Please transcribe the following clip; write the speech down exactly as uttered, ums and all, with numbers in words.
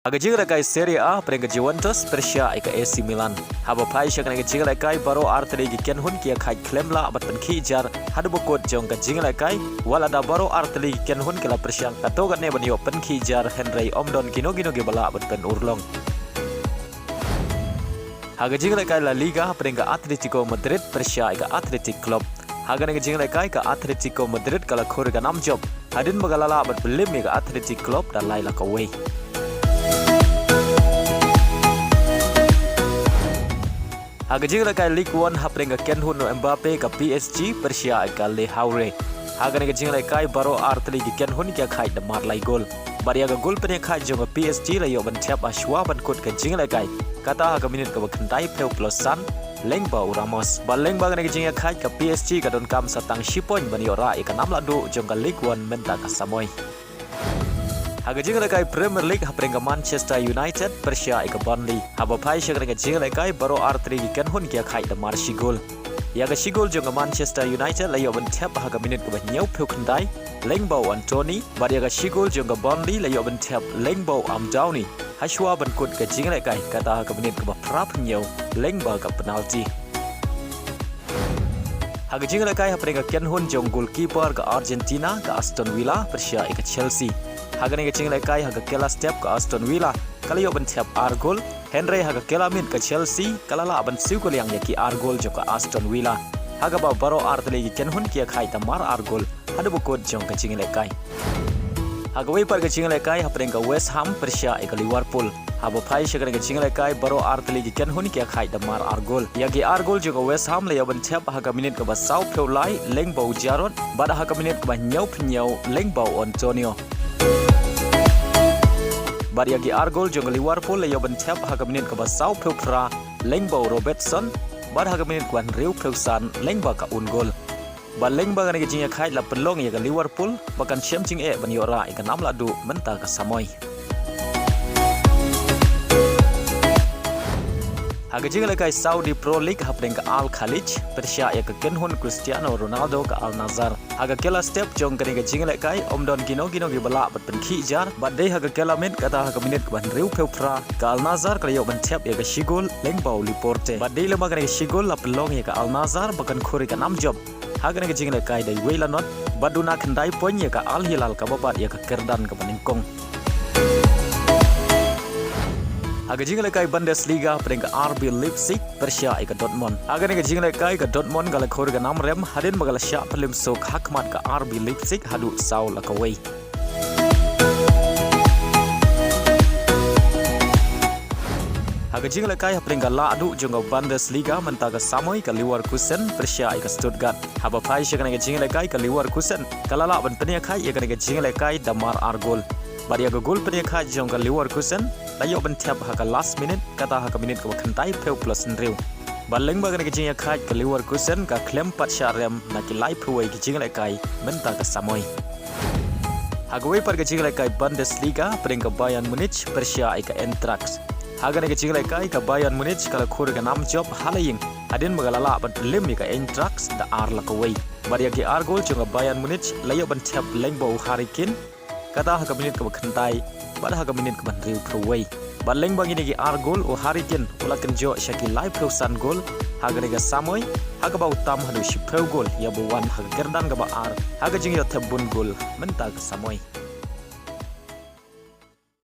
Ha ka jinglehkai Serie A, hapdeng ka Juventus pyrshah ïa ka A C Milan. Haba phai sha kane ka jinglehkai, baroh artylli ki kynhun ki ïakhaid khlem lah ban pynkhih jar haduh ba kut jong ka jinglehkai, wat lada baroh artylli ki kynhun ki la pyrshang katto katne ban ïoh pynkhih jar, hynrei ym don kino kino kiba lah ban pynurlong. Ha ka jinglehkai La Liga, hapdeng ka Atletico Madrid pyrshah ïa ka Athletic Club. Ha kane ka jinglehkai, ka Atletico Madrid ka la khur ïa ka nam jop hadien ba ka la lah ban pynrem ïa ka Athletic Club da lai la kawei. Ha ka jinglehkai Ligue One, hapdeng ka kynhun u Mbappe, ka P S G pyrshah ïa ka Le Havre. Ha kane ka jinglehkai, baroh artylli ki kynhun ki ïakhaid da mar lai gol. Bad ïa ka gol pynïakhaid jong ka P S G la ïoh ban thep ha shuwa ban kut ka jinglehkai, kata ha ka minit kaba khyndaiphew plus san lyngba u Ramos. Bad lyngba kane ka jingïakhaid, ka P S G ka donkam sa tang shi point ban ïoh rah ïa ka nam lahduh jong ka Ligue One mynta ka samoi. Ha ka jinglehkai Premier League, hapdeng ka Manchester United pyrshah ïa ka Burnley. Haba phai sha kane ka jinglehkai, baroh artylli ki kynhun ki ïakhaid da mar shi gol. Ïa ka shi gol jong ka Manchester United la ïoh ban thep ha ka minit kaba hynñiewphew khyndai lyngba u Antony, bad ïa ka shi gol jong ka Burnley la ïoh ban thep lyngba u Amdouni ha shuwa ban kut ka jinglehkai, kata ha ka minit kaba phraphew hynñiew lyngba ka penalty. Ha ka jinglehkai hapdeng ka kynhun jong goalkeeper ka Argentina, ka Aston Villa pyrshah ïa ka Chelsea. Ha kane ka jinglehkai, ha ka kylla step, ka Aston Villa ka la ïoh ban thep ar gol, hynrei ha ka kylla miet, ka Chelsea ka la lah ban siew kylliang ïa ki ar gol jong ka Aston Villa, ha kaba baroh artylli ki kynhun ki ïakhaid da mar ar gol haduh ba kut jong ka jinglehkai. Ha kawei pat ka jinglehkai, hapdeng ka West Ham pyrshah ïa ka Liverpool. Haba phai sha kane ka jinglehkai, baroh artylli ki kynhun ki ïakhaid da mar ar gol. Ïa ki ar gol jong ka West Ham la ïoh ban thep ha ka minit kaba sawphew lai lyngba u Giroud, bad ha ka minit kaba hynñiewphew hynñiew lyngba u Antonio. Bad ïa ki ar gol jong ka Liverpool la ïoh ban thep ha ka minit kaba sawphew phra lyngba u Robertson, bad ha ka minit kaba hynriewphew san lyngba ka own goal. Bad lyngba kane ka jingïakhaid la pynlong ïa ka Liverpool ba kan shem jingeh ban ïoh rah ïa ka nam lahduh mynta ka samoi. Ha ka jinglehkai Saudi Pro League, hapdeng ka Al Khaleej pyrshah ïa ka kynhun Cristiano Ronaldo, ka Al Nassr. Ha ka kylla step jong kane ka jinglehkai, ym don kino kino kiba lah ban pynkhih jar, bad dei ha ka kylla miet, kata ha ka minit kaba hynriewphew phra, ka Al Nassr ka la ïoh ban thep ïa ka shi gol lyngba u Laporte. Bad dei lyngba kane ka shi gol la pynlong ïa ka Al Nassr ba kan khur ïa ka nam jop ha kane ka jinglehkai da iwei la nod, bad duna khyndai point ïa ka Al Hilal kaba bat ïa ka kyrdan kaba nyngkong. Ha ka jinglehkai Bundesliga, hapdeng ka R B Leipzig pyrshah ïa ka Dortmund. Ha kane ka jinglehkai, ka Dortmund ka la khur ïa ka nam rem hadien ba ka la shah pynrem suk ha khmat ka R B Leipzig haduh saw la kawei. Ha ka jinglehkai hapdeng ka lahduh jong ka Bundesliga mynta ka samoi, ka Leverkusen pyrshah ïa ka Stuttgart. Haba phai sha kane ka jinglehkai, ka Leverkusen ka la lah ban pynïakhaid ïa kane ka jinglehkai da mar ar gol. Bad ïa ka gol pynïakhaid jong ka Leverkusen la ïoh ban thep ha ka last minute, kata ha ka minit kaba khyndaiphew plus hynriew. Bad lyngba kane ka jingïakhaid, ka Leverkusen ka khlem pat shah rem na ki laiphew wei ki jinglehkai mynta ka samoi. Ha kawei pat ka jinglehkai Bundesliga, hapdeng ka Bayern Munich pyrshah ïa ka Eintracht. Ha kane ka jinglehkai, ka Bayern Munich ka la khur ïa ka nam jop ha la ïing hadien ba ka la lah ban pynrem ïa ka Eintracht da ar la kawei. Bad ïa ki ar gol jong ka Bayern Munich la ïoh ban thep lyngba u Harry Kane, kata ha ka minit kaba khyndai bad ha ka minit kaba hynriewphew wei. Bad lyngba kine ki ar gol, u Harry Kane u la kynjoh sha ki laiphew san gol ha kane ka samoi, ha kaba u tam haduh shiphew gol, ïa ba wan ha ka kyrdan kaba ar ha ka jingïoh thep bun gol mynta ka samoi.